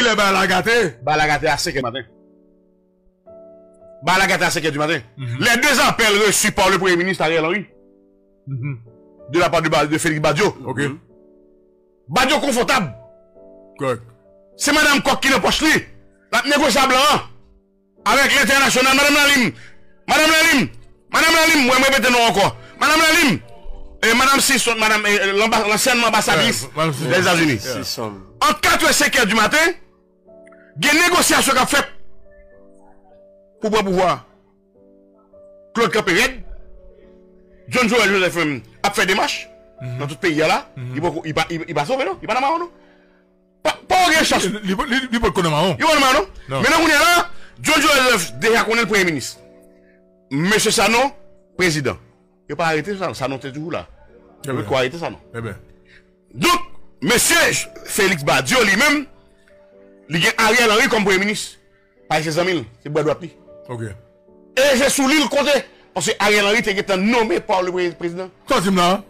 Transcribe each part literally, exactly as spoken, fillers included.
E bagay la gate. Bagay la gate a senk è maten. Bagay la gate a senk è di maten. Les deux appels reçus par le Premier ministre Ariel Henry, de la part de, Ba- de Félix Badio. Ok. Badio konfòtab. Correct. Se madanm Kòk ki nan pòch li. L ap negosye a blan an. Avèk lentènasyonal, madanm Lalim. Madanm Lalim. Madanm Lalim, mwen m repete non ankò. Madanm Lalim. E madanm Sison, madanm, e, lanba- lansyèn anbasadris Yeah, madanm Sison. Dèzetazini. Sison. Ant kat è e senk è di maten, gen negosyasyon k ap fèt pou pran pouvwa a. Claude kanpe rèd. John Joël Joseph menm ap fè demach nan tout peyi a la. Li poko- li pa- li- li pa sove non. Li pa nan mawon non. Pa pa gen chans. Li li- li- li pa konnen mawon. Li pa nan mawon non. Non. Men nan kounye a la, John Joël Joseph deja konnen l premye minis. Mesye Sanon, prezidan. Yo pa arete Sanon. Sanon te toujou la. Yo Ebyen. Ko arete Sanon. Ebyen. Donk, mesye Félix Badio li menm, li gen Ariel Henry kòm premye minis. Paske se zanmi l, se bra dwat li. Ok. E se sou li l konte. Paske Ariel Henry te gentan nonmen pa le pre- prezidan. Sa w di m la?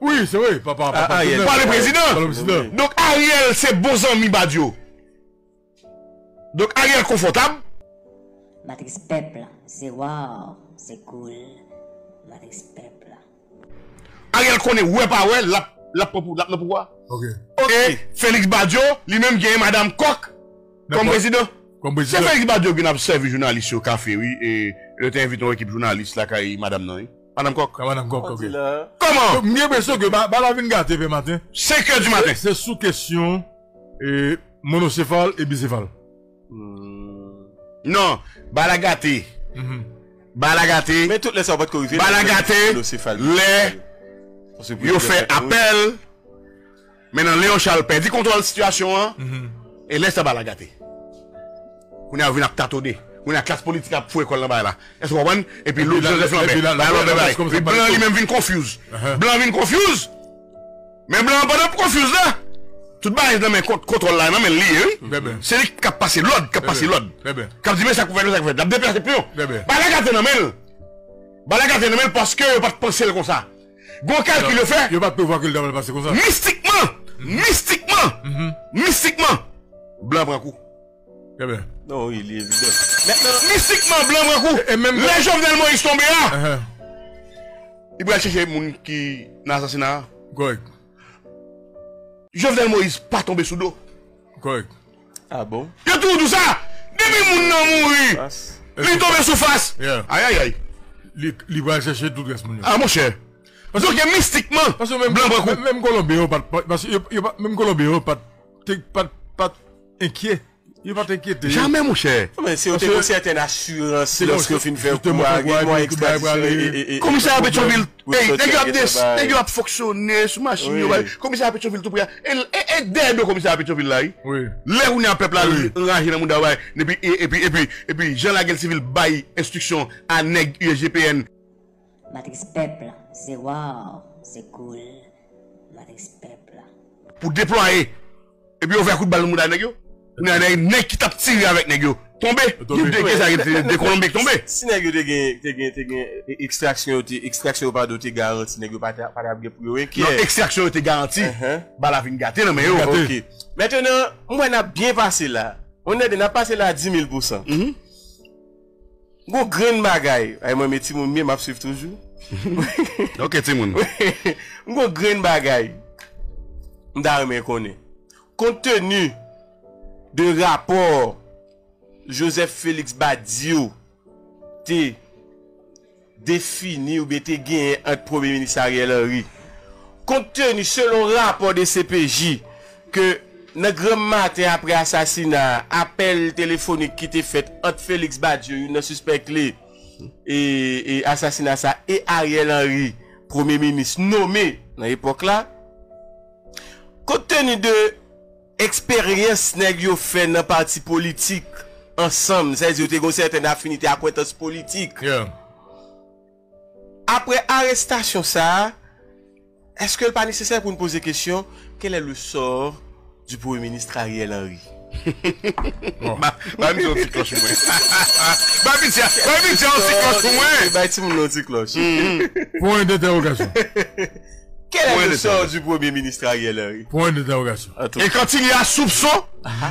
Wi, se vre. Papa, papa. Ariel. Pa le prezidan. Pa le prezidan. Donk Ariel se bon zanmi Badio. Donk Ariel konfòtab. Matrix pèp la, se wow, se cool. Matrix pèp la. Ariel konnen wè pa wè, l ap l ap pran pou- l ap nan pouvwa. Ok. E Félix Badio, li menm gen madanm Kòk kòm prezidan. Kòm Se prezidan. Félix Badio ki ap sèvi jounalis yo kafe, wi. E yo te envite yon ekip jounalis lakay madanm nan, wi. Madanm Kòk. Madanm Kòk, ok. Kòman? M gen enpresyon ke ba ba la vin gate pè maten. Senk è di maten. Se sou kesyon e, monosefal e bisefal. Non, bagay la gate. Bagay la gate. Men tout lè sa w pa t ko rive. Bagay la gate. Lè yo fè apèl. Men nan Léon Charles pèdi kontwòl sitiyasyon an. E lè sa bagay la gate. Kounye a yo vin ap tatone. Kounye a klas politik ap foure kò l nan bagay la. Èske w konprann? Epi Louis Joseph Lambert. Bagay la, bagay. Epi blan li menm vin confuse. Blan vin confuse. Men blan an pandan confuse la, tout bagay nan men kont- kontwòl la nan men l li ye, wi. Se li k ap pase lòd, k ap pase lòd. K ap di men sa k pou fèt, men sa k pou fèt. L ap deplase pyon. Bagay la gate nan men l. Bagay la gate nan men l paske yo pa t panse l konsa. Gon kalkil yo fè. Yo pa t prevwa ke l ta pral pase konsa. Mistikman, mistikman, mistikman, blan pran kou. Ebyen. Non, wi, li evidan. Mentnan, Mistikman, blan pran kou. E menm Lè Jovenel Moïse tonbe a, Ahan. li pral chèche moun ki nan asasina a. Kòrèk. Jovenel Moïse pa tonbe sou do. Kòrèk. Ah bon? Yo toujou di sa. Depi moun nan mouri, Pas. li tonbe sou fas. Yeah. Ayayay. Li li pral chèche tout rès moun yo. Ah, monchè. Donk, mistikman, Paske menm blan pran kou. menm, menm Kolonbyen yo pa t pa- paske yo yo pa- menm Kolonbyen yo pa t te pa t pa t enkyè. Yo pa t enkyete. Jamè, monchè. Men se yo te gon sèten asirans lòske yo fin fè kou a, gen mwa ekstradisyon e- e- e- Komisè a Petyonvil, wi, ey, sòti nèg yo ap ak des, bagay. Nèg yo ap fonksyone sou machin yo. Wi. Komisè a Petyonvil tou prè. E e- e dèyè do komisè a Petyonvil la, wi. Wi. Lè kounye a pèp la anraje nan mouda yo, epi epi epi epi jan Laguerre Civil bay enstriksyon a nèg U S G P N Matrix pèp la, se wow, se cool. Matrix pèp la. pou deplwaye. Epi yo fè kout bal nan mouda nèg yo. Kounye a nèg nèg ki t ap tire avèk nèg yo tonbe. Tonbe. Gen de gen sa gen de Kolonbyen ki tonbe. Si nèg yo te gen te gen te gen e- ekstraksyon yo te ekstraksyon yo pa do te garanti nèg yo pa ta- pa t ap gen pou yo enkyè. Non, ekstraksyon yo te garanti. Ahan. Bagay la vin gate nan men yo. Gate. Ok. Mentnan, m wè n ap byen pase la. Ou tande n ap pase la a di mil pousan. Gon grenn bagay. Ay mwen men timoun m ye m ap swiv toujou. Ok, timoun. M gon grenn bagay. M ta renmen konnen. Kont teni de rapò Joseph Félix Badio te defini oubyen te genyen ant Premye Minis Ariel Henry. Kont teni selon rapò de C P J ke nan granm maten apre asasina a, apèl telefonik ki te fèt ant Félix Badio, youn nan sispèk li, e, e asasina sa, e Ariel Henry, premye minis nome nan epòk la, kont teni de eksperyans nèg yo fè nan pati politik ansanm, sètadi yo te gen yon sètèn afinite, akwentans politik. Yeah. Apre arestasyon sa a, èske l pa nesesè pou n poze kesyon, quel est le sort du Premier ministre Ariel Henry? Ba ba misye yon ti klòch pou mwen. Ba misye ba misye yon ti klòch pou mwen. Bay timoun nan yon ti klòch. Pwen dentèwogasyon. Quel est le sort du Premier ministre Ariel Henry? Point d'interrogation. Et quand il y a soupçon,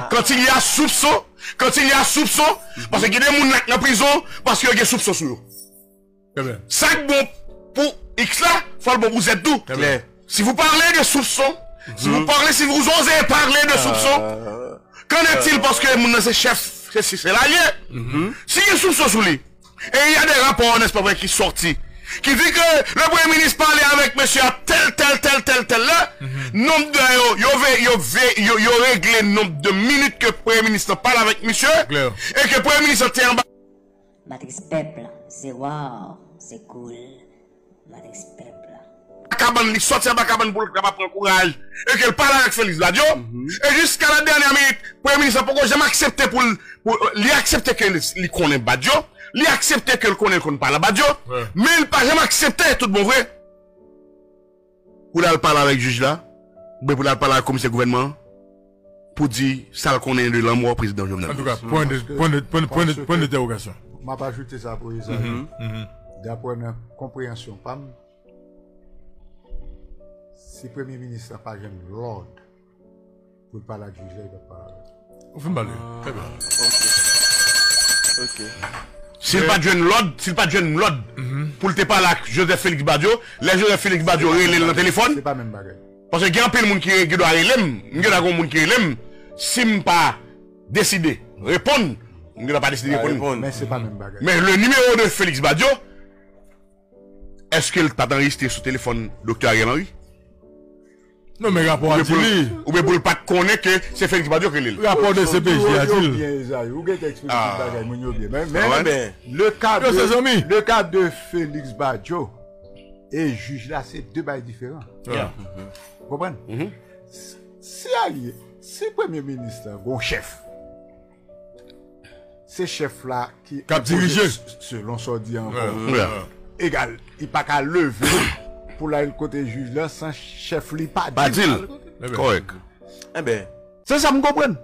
quand il y a soupçon, quand il y a soupçon, paske gen de moun k nan prizon paske yo gen soupçon sou yo. Sa k bon pou X la, fò l bon pou Z tou. Si vous parlez de soupçon, si vous parlez, si vous osez parler de soupçon, qu'en est-il? Paske moun nan se chèf, se si se la l ye. Si gen soupçon sou li, et il y a des rapports, n'est-ce pas vrai, qui sorti, qui dit que le Premier ministre parlait avec monsieur à tel, tel, tel, tel, tel là. Nombre de yo, yo, ve- yo, ve- yo, yo réglé nombre de minutes que le Premier ministre parle avec monsieur et que le Premier ministre était en bas. Matrix pèp la, se wow, se cool. Matrix pèp la. Kabann, li sòti anba kabann pou l kapab pran kouraj e ke l pale avèk Félix Badio. E jiska la dènyè minit, premye minis la poko janm aksepte pou l, pou, li aksepte ke li, li konnen Badio, li aksepte ke l konnen l konn pale a Badio, men li pa janm aksepte tout bon vre pou l al pale avèk jij la, oubyen pou l al pale avèk komisè gouvènman an, pou di sa l konnen de lanmò prezidan Jovenel Moïse. Antouka, pwen de, pwen de, pwen de, pwen de, pwen de entèwogasyon. M ap ajoute sa pou Ezayi. Daprè nan konpreyansyon pa m, si premye minis la pa jwenn lòd pou l pale ak jij la, li p ap pale avè l. Ou fin pale. Trè byen. Si l pa t jwenn lòd, si l pa t jwenn lòd pou l te pale ak Joseph Félix Badio, lè Joseph Félix Badio rele l nan telefòn, paske gen anpil moun ki, ki dwa rele m, m gen dwa gen yon moun ki rele m, si m pa deside reponn, m gen dwa pa deside reponn. Men se pa menm bagay. Men le numéro de Félix Badio, èske l pa t anrejistre sou telefòn Doktè Ariel Henry? Non, men rapò a di li. Oubyen pou l pa t konnen ke se Félix Badio ki rele l. Rapò de C P J a di l. Ou gen te eksplike tout bagay, moun yo byen. Men, men, le ka de, le ka de Félix Badio e jij la, se de bagay diferan. Ou konprann? Si alye, si premye minis la gon chèf, se chèf la ki k ap dirije selon sa w di ankò. Egal, li pa ka leve pou l al kote jij la san chèf li pa di l. Kòrèk. Enben, se sa m konprann.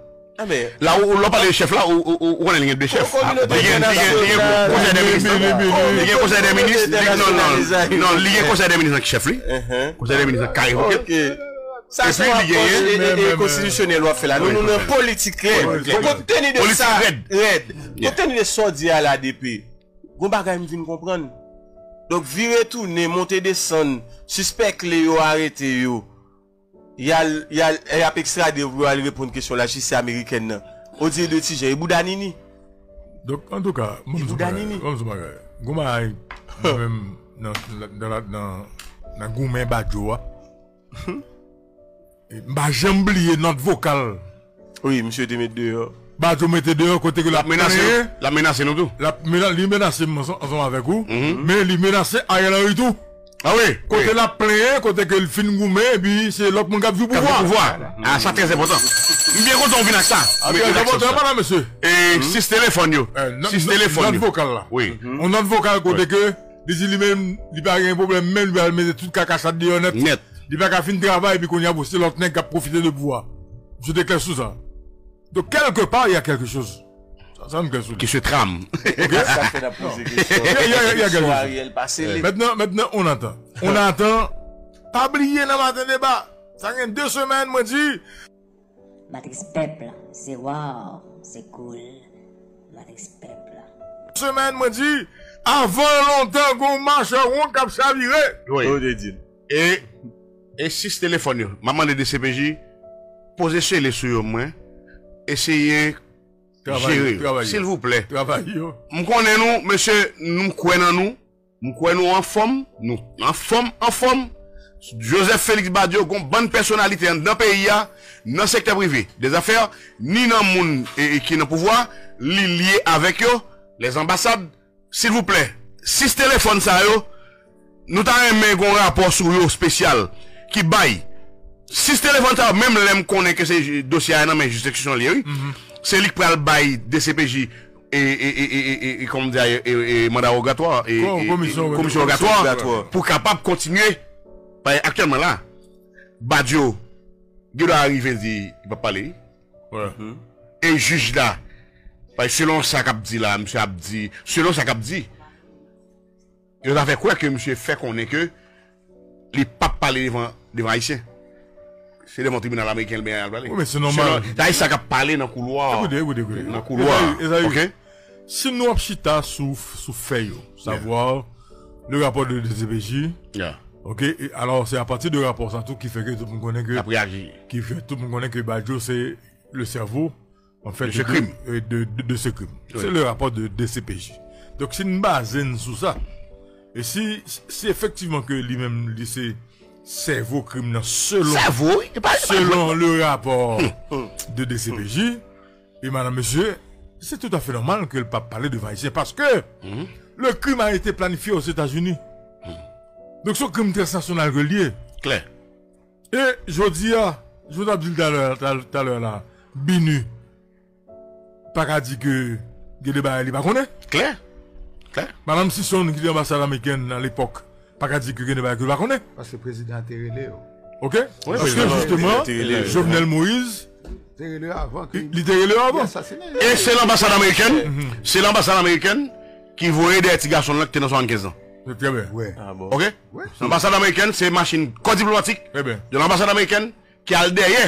La ou lè w pale de chèf la, ou konnen li gen de chèf. Li gen konsèy dè minis. Li gen konsèy dè minis. Non, li gen konsèy dè minis nan ki chèf li. Konsèy dè minis nan ki ka revoke l. Sa se yon apwòch konstitisyonèl w ap fè la. Nou, nou nan politik rèd. Kont teni de sa, rèd. Kont teni de sa w di a la, D P, gon bagay m vin konprann. Donk, vire tounen, monte desann, sispèk li yo arete yo. Y al, y al, y ap ekstrade yo pou yo al reponn kesyon lajistis amerikèn nan. Odye de Tijan, e bouda Nini. Donk, antouka, ban m di w yon bagay. Gon bagay, mwen menm, nan, nan, nan, nan goumen Badio a, M pa janm bliye nòt vokal. Wi, misye te met deyò. Badio mete deyò kote ke l ap plenyen. L ap menase nou tou. L ap mena, li menase m ansanm avèk ou, men li menase Ariel Henry tou. A wi. Kote l ap plenyen, kote ke l fin goumen, epi se lòt moun k ap jwi pouvwa. K ap jwi pouvwa. A, sa trè enpòtan. M byen kontan w vin ak sa. A, trè enpòtan, madan, mesye. E sis telefòn yo. Sis telefòn yo. Nòt vokal la. Wi. Yon nòt vokal kote ke Li di li menm, li pa gen pwoblèm menm, li pral mete tout kaka sa deyò nèt. Nèt. Li pa ka fin travay, epi kounye a, bon, se lòt nèg k ap pwofite de pouvwa. Misye te klè sou sa. Donk, kèlkepa, y a quelque chose. Sa, sa m klè sou li. Ki se tram. Ok? Sa fè n ap poze kesyon. Y a, y a, y a quelque chose. Ariel pa sele. Mentnan, mentnan, on attend. On attend. Pa bliye nan Maten Deba. Sa gen de semèn, mwen di, Matrix pèp la, se wow, se cool. Matrix pèp la. Semèn, mwen di, avan lontan, gon machè won k ap chavire. Wi. Ou te di l. E, e sis telefòn yo. M ap mande de C P J, poze sele sou yo mwen. Eseye jere yo. Silvouplè. Travay yo. M konnen nou, mesye, nou kwè nan nou. M kwè nou anfòm, nou anfòm, anfòm. Joseph Félix Badio gon bann pèsonalite anndan peyi a, nan sektè prive, dezafè, ni nan moun e, e ki nan pouvwa, li lye avèk yo, lèzanbasad, silvouplè, sis telefòn sa yo, nou ta renmen gon rapò sou yo espesyal, ki bay. Sis telefòn sa yo, menm lè m konnen ke se dosye a nan men jij enstriksyon li ye, wi. Se li k pral bay D C P J e, e, e, e, e, e, kòman di a, e, e, e, manda wogatwa, e, Ko- e, komisyon e, komisyon wogatwa. Wogatwa pou kapab kontinye. Paske aktyèlman la, Badio gen dwa rive di li p ap pale, wi. E jij la, paske selon sa k ap di la, misye ap di, selon sa k ap di, yo ta fè kwè ke misye fè konnen ke li p ap pale devan, devan Ayisyen. Se devan tribinal ameriken li benyen al pale. Wi, men se nòmal. Se nan, sa, e sa k ap pale nan koulwa. Ekoute, ekoute, ekoute. Nan koulwa. Ezayi, Ezayi, ok? Si nou ap chita sou, sou fè yo, yeah, savwa, le rapò de D C P J, yeah, ok, e alò, se apati de rapò sa tou ki fè ke tout moun konnen ke, ap reyaji, ki fè tout moun konnen ke Badio se le sèvo, an fèt, de se krim, de, de, de se krim. Wi. Se le rapò de D C P J. Donk, si n baze n sou sa, e si, si efektivman ke li menm, li se sèvo krim nan selon, sèvo, wi, e pa, e pa, selon le rapò de D C P J, e madanm mesye, se toutafè nòmal ke l p ap pale devan Ayisyen, paske le crime a été planifié aux États-Unis. Donk, se yon krim transnasyonal ke l ye. Klè. E jodi a, jan w t ap di l talè, tal-, talè la, BINUH pa ka di ke gen de bagay li pa konnen. Klè. Klè. Madanm Sison, ki te anbasad amerikèn alepòk, pa ka di ke gen de bagay ke li pa konnen. Paske prezidan an te rele yo. Ok? Wi, paske, prezidan an te rele yo. Jovenel Moïse, te rele yo avan ke li te rele yo avan. Li asasinen yo. E se lanbasad amerikèn, se lanbasad amerikèn ki voye dèyè ti gason l lan ki te nan swasannkenz an. Trè byen. Wi. Ah bon? Ok? Wi. Lanbasad amerikèn, se machin kò diplomatik de lanbasad amerikèn ki al dèyè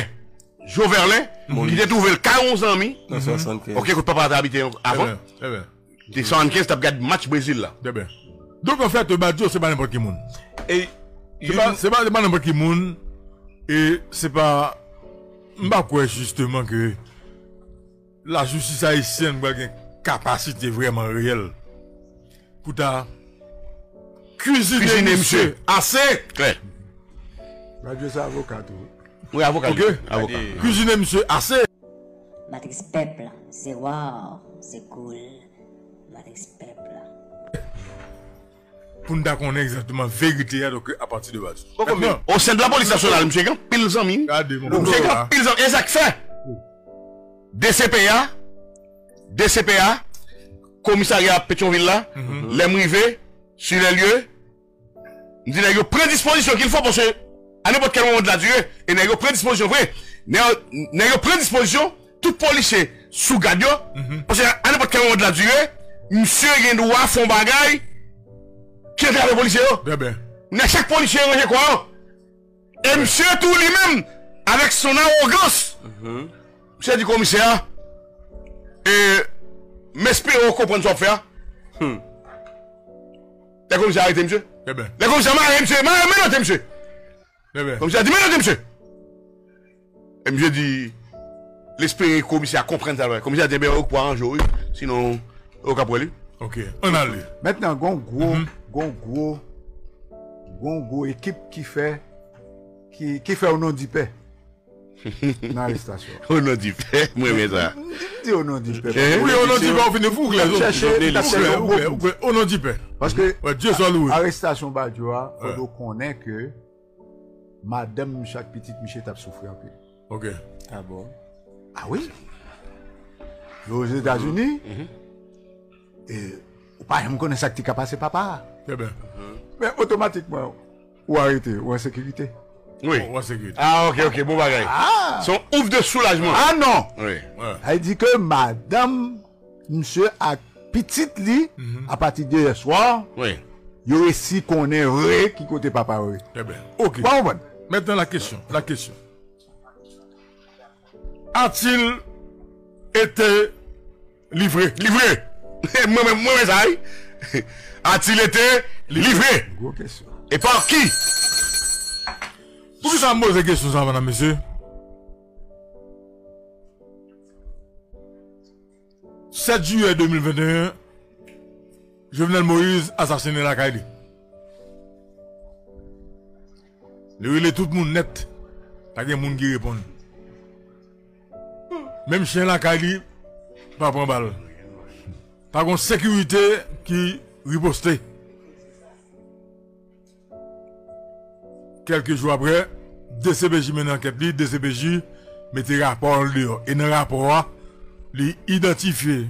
Jo Verlin, ki te twouve l kay yon zanmi, nan swasannkenz, ok, kote papa a te abite avan. Trè byen, trè byen. Te swasannkenz, t ap gad match Brezil la. Trè byen. Donk, anfèt, Badio, se pa nenpòt ki moun. E se pa, se pa, se pa nenpòt ki moun, e se pa, m pa kwè jisteman ke lajistis ayisyèn pral gen kapasite vrèman reyèl pou ta kwizine misye ase. Klè. Badio se avoka tou. Wi, avoka li. Ok? Avoka. Kwizine misye ase. Matrix pèp la, se wow, se cool. Matrix pèp la. Pou n ta konnen egzakteman verite a, donk, apati de Badio. Bon, men, o sen de lapolis nasyonal, misye gen anpil zanmi. Gade, misye gen anpil zanmi. E sa k fè D C P A, D C P A, komisarya Petyonvil la, lè m rive, sur les lieux, m di nèg yo pran dispozisyon qu'il faut, paske a nenpòt kèl moman de la durée, e nèg yo pran dispozisyon vre. Nèg, nèg yo pran dispozisyon, tout polisye sou gad yo, paske a nenpòt kèl moman de la durée, misye gen dwa fè yon bagay ki antrave polisye yo. Trè byen. Nèg, chak polisye ranje kò yo. E misye tou li menm, avec son arrogance, misye di komisè a, e, m espere w konprann sa w ap fè a. Lè komisè a arete misye. Lè komisè a mare misye, mare, menote misye. Komisè a di, menote misye. E misye di, l espere komisè a konprann sa l fè. Komisè a di, ebyen, ou ka aranje w, wi. Sinon, ou ka pran li. Ok, ann ale. Mentnan, gon gwo, gon gwo, gon gwo ekip ki fè, ki, ki fè o non di pè nan arestasyon. O non di pè, mwen renmen sa. M di o non di pè. Wi, o non di pè, ou fini fou, klè. Chèche, chèche o non di pè. Paske arestasyon Badio a, fò nou konnen ke madanm misye ak pitit misye t ap soufri anpil. Ok. Ah bon? Ah wi. Yo Ozetazini, e, ou pa janm konnen sa k te ka pase papa a. Trè byen. Men otomatikman, ou arete, ou an sekirite. Wi. Ou an sekirite. Ah, ok, ok, bon bagay. Ah. Se yon ouf de soulajman. Ah non. Wi. Sa vle di ke madanm misye ak pitit li, apati de yè swa, yo resi konnen vre ki kote papa yo ye. Trè byen. Ok. Ou konprann? Maintenant, la question, la question. A-t-il été livré? Livré. Mwen menm, mwen menm sa, wi. A-t-il été livré? Gwo kesyon. Et par qui? Poukisa m poze kesyon sa, medam, mesye? Sèt jiyè de mil venteyen, Jovenel Moïse asasinen lakay li. Li rele tout moun nèt, pa gen moun ki reponn. Menm chen lakay li pa pran bal. Pa gon sekirite ki riposte. Kèlke jou apre, D C P J mennen ankèt li, D C P J mete rapò l deyò. E nan rapò a, li idantifye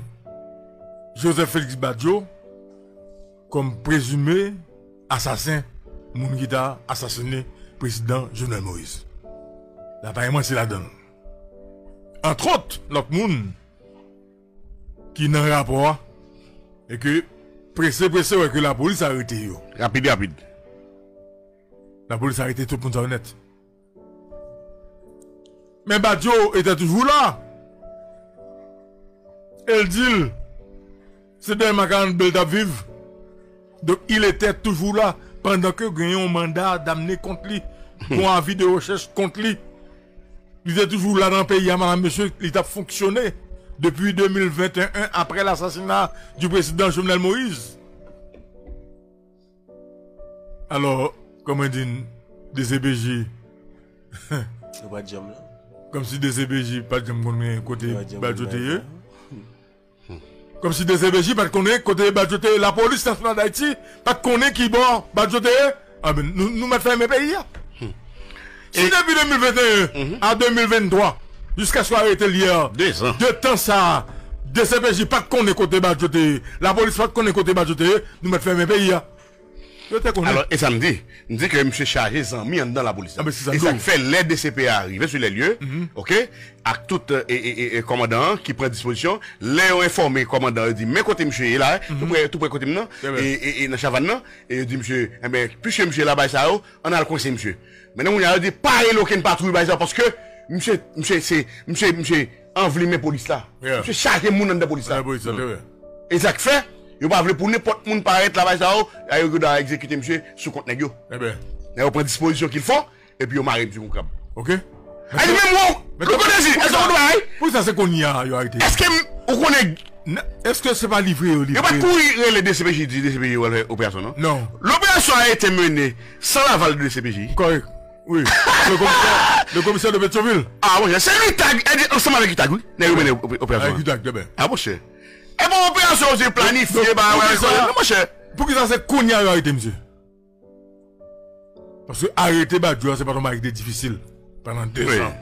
Joseph Félix Badio kòm prezime asasen, moun ki ta asasinen prezidan Jovenel Moïse. Laparèy mwen se ladan l. Antwòt, lòt moun ki nan rapò a, e ke prese, prese, wè ke lapolis arete yo. Rapid, rapid. Lapolis arete tout moun sa yo nèt. Men Badio te toujou la. E l di l, se dèyè Makaràn Bèl t ap viv. Donk, il était toujours là pandan ke gen yon manda damne kont li, gen yon avi de rechèch kont li. Li te toujou la nan peyi a, madam, mesye, li t ap fonksyone depi de mil venteyen, apre lasasina di prezidan Jovenel Moïse. Alò, kòman di n, D C P J? Yo pa t janm la. Kòmsi D C P J pa t janm konnen kote Badio te ye. Kòmsi D C P J pa t konnen kote Badio te ye. Lapolis Nasyonal d Ayiti pa t konnen ki bò Badio te ye. Anben, nou, nou mèt fèmen peyi a. Si depi de mil venteyen a de mil venntwa, jiskaske yo arete l yè, de tan sa a, D C P J pa t konnen kote Badio te ye, lapolis pa t konnen kote Badio te ye, nou mèt fèmen peyi a. Yo te konnen. Alò, e sa m di. M di ke misye chaje zanmi anndan lapolis la. Ah, men se sa m di w. E sa k fè lè D C P a rive sou lè lye, oke, ak tout, e, e, e, e, kòmandan an ki pran dispozisyon, lè yo enfòme kòmandan, yo di, men kote misye ye la, tou prè, tou prè kote m nan, e, e, e, nan Chavàn nan, e yo di misye, enben, piske misye la, bay sa yo, ann al kwense misye. Men nan kounye a, yo di, pa rele okenn patwouy, bay sa yo, paske misye, misye, se, misye, misye, anvlimen polis la. Misye chaje moun anndan polis la. E sa k fè, yo pa vle pou nenpòt moun parèt la, bay sa yo, a yo gentan egzekite misye sou kont nèg yo. Nèg yo pran dispozisyon qu'il faut, epi yo mare misye kou krab. Oke. A di menm ou, Louko Dezi, èske ou konnen bagay? Poukisa se kounye a yo arete? Èske m, ou konnen? Èske se pa livre yo livre? Yo pa t kouri rele D C P J, di D C P J yo al fè operasyon, non? Non. Loperasyon a ete mennen san laval de D C P J. Kòrèk. Wi. Le komisè, le komisè de Petyonvil. Ah, monchè, se li tag, e di, ansanm avèk li tag, wi. Nèg yo mennen operasyon. Avèk li tag, trè byen. Ah, monchè. E bon, operasyon yo se planifye, ba, wè, poukisa, non, monchè. Poukisa se kounye a yo arete misye? Paske arete Badio a, se pa t yon bagay ki te difisil pandan de zan.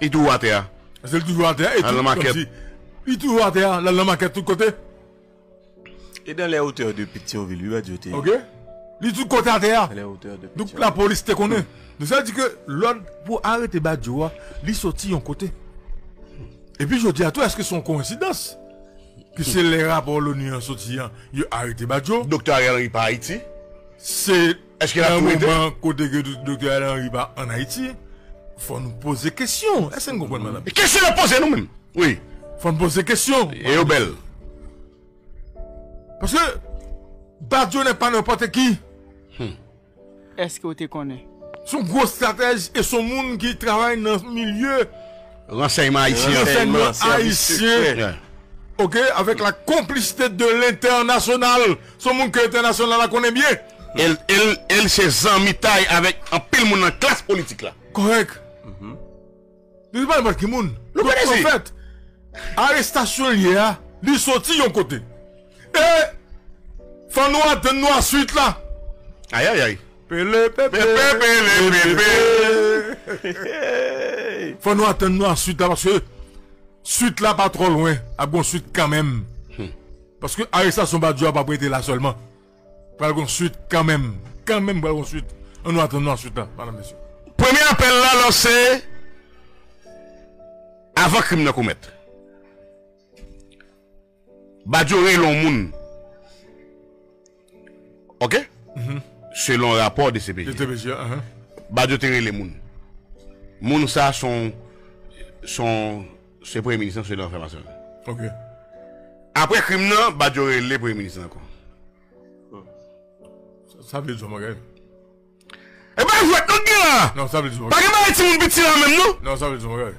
Li toujou atè a. Paske li toujou atè a, e tou, kòmsi li toujou atè a, l al nan makèt tout kote. E dans les hauteurs de Petyonvil, wi, Badio te ye. Oke. Li tout kote atè a. Dans les hauteurs de Petyonvil. Donk, lapolis te konnen. Donk, sa vle di ke lòd pou arete Badio a, li soti yon kote. Epi, jodi a tou, èske se yon koyensidans? Ke se lè rapò l'ONU an soti an, yo arete Badio. Doktè Ariel Henry pa Ayiti. Se nan moman kote ke do-, Doktè Ariel Henry pa ann Ayiti, fò nou poze kesyon. Èske n konprann, madanm? E kesyon n ap poze nou menm. Wi. Fò n poze kesyon. E yo bèl. Paske Badio n'est pas n'importe qui. Èske w te konnen? Se yon gwo estratèj e se yon moun ki travay nan milye ransèyman ayisyen. Ransèyman, sèvis sekrè. Oke, avèk la konplisite de lentènasyonal. Se yon moun ke entènasyonal la konnen byen. El, el, el se zanmitay avèk anpil moun nan klas politik la. Kòrèk. Li pa nenpòt ki moun. Donk, anfèt, arestasyon l ye a, li soti yon kote. E fò nou atann nou a swit la. Ayayay. Pele, pepe, pele, pepe. Fò nou atann nou a swit la, paske swit la pa twò lwen. Ap gon swit kanmenm. Paske arestasyon Badio a p ap rete la sèlman. Pral gon swit kanmenm. Kanmenm pral gon swit. Ann nou atann nou a swit la, madanm, mesye. Premye apèl la lanse avan krim nan komèt. Badio rele yon moun. Oke? Selon rapò D C P J. D C P J, ahan. Badio te rele moun. Moun sa son, son, se premye minis lan, selon enfòmasyon yo. Oke. Apre krim nan, Badio rele premye minis lan ankò. Sa, sa vle di yon bagay. E pa jwèt nou k gen la. Non, sa vle di yon bagay. Pa gen bagay timoun piti la menm, non. Non, sa vle di yon bagay.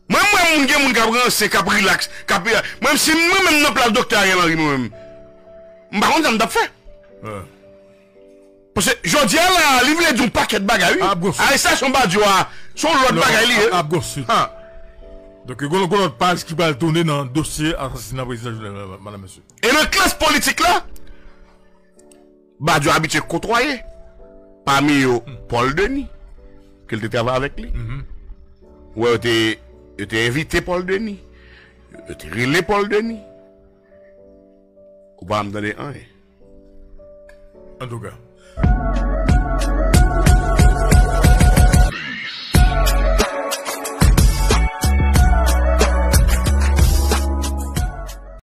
Mwen, m wè moun, gen moun k ap ranse, k ap rilaks, k ap, mwen menm, si mwen menm nan plas Doktè Ariel Henry, mwen menm, m pa konn sa m t ap fè. Paske jodi a la, li vle di yon pakèt bagay, wi. Arestasyon Badio a, se yon lòt bagay li ye. Ap gon swit. Donk, gon, gon lòt paj ki pral tounen nan dosye asasina prezidan Jovenel, madanm, mesye. E nan klas politik la, Badio abitye kotwaye. Pami yo, Paul Denis, ke l te travay avèk li. Ou wè, yo te, yo te envite Paul Denis. Yo te rele Paul Denis. Ou pa janm tande anyen. Antouka.